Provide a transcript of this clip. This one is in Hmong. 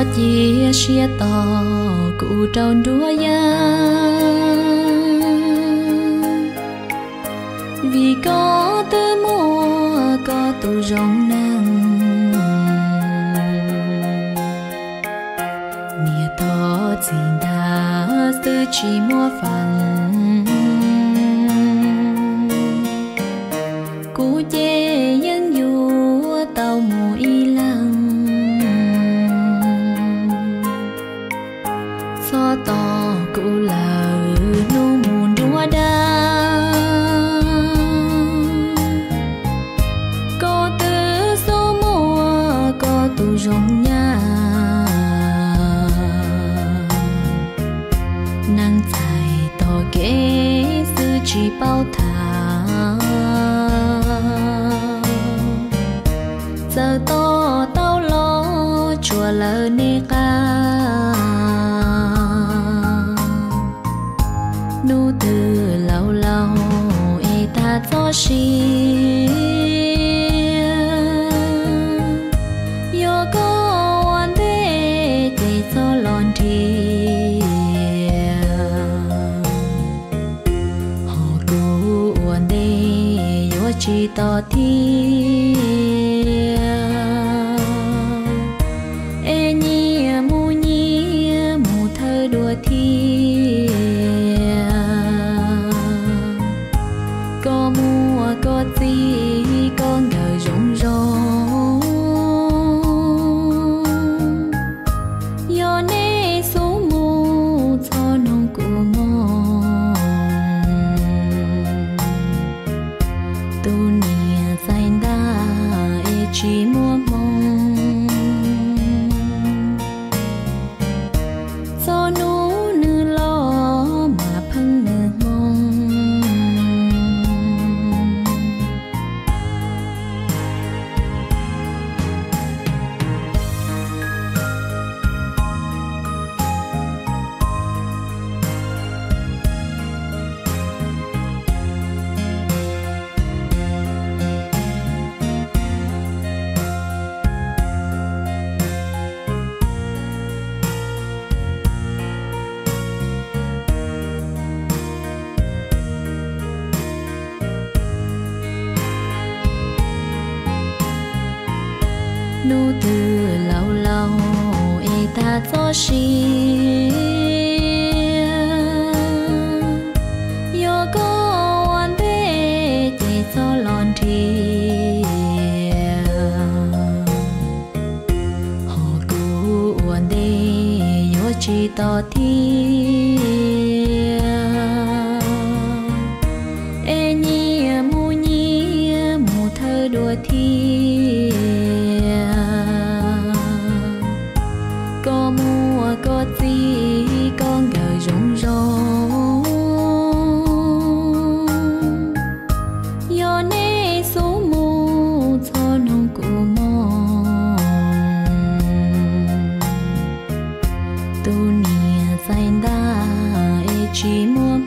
Cia siab tos kuv rau nruab ya, vim koj twb muaj koj tus zoo neeg. Niam thov txim ntag xwb tsis muaj feem, kuv ces yeej yuav tau mus ib leeg. Txhob tos kuv lawm hnub mus nruab dab, koj twb xub muaj koj tus zoo nyab. Neeg txais tos kev xwb tsis paub tham, txawm tos tau los tsuas lawv nej qab. Hnub twg laus laus es tag txoj sia, yog koj ua ntej ces txhob los nrhiav. Ho kuv ua ntej yuav tsis tos thiab, es nyias mus nyias mus thawj dua thiab. Koj muaj koj txiv koj nkawd zoo zoo, yog nej xub mus txhob noog kuv mog. Tus niam txais ntag es tsis muaj hmoo, txog hnub nws los mas pheej nws hmoo. Hnub twg laus laus es tag txoj sia, yog koj ua ntej ces txhob los nrhiav. Ho kuv ua ntej yuav tsis tos thiab, es nyias mus nyias mus thawj dua thiab. Koj muaj koj txiv koj nkawd zoo zoo, yog nej xub mus txhob noog kuv mog. Tus niam txais ntag es tsis muaj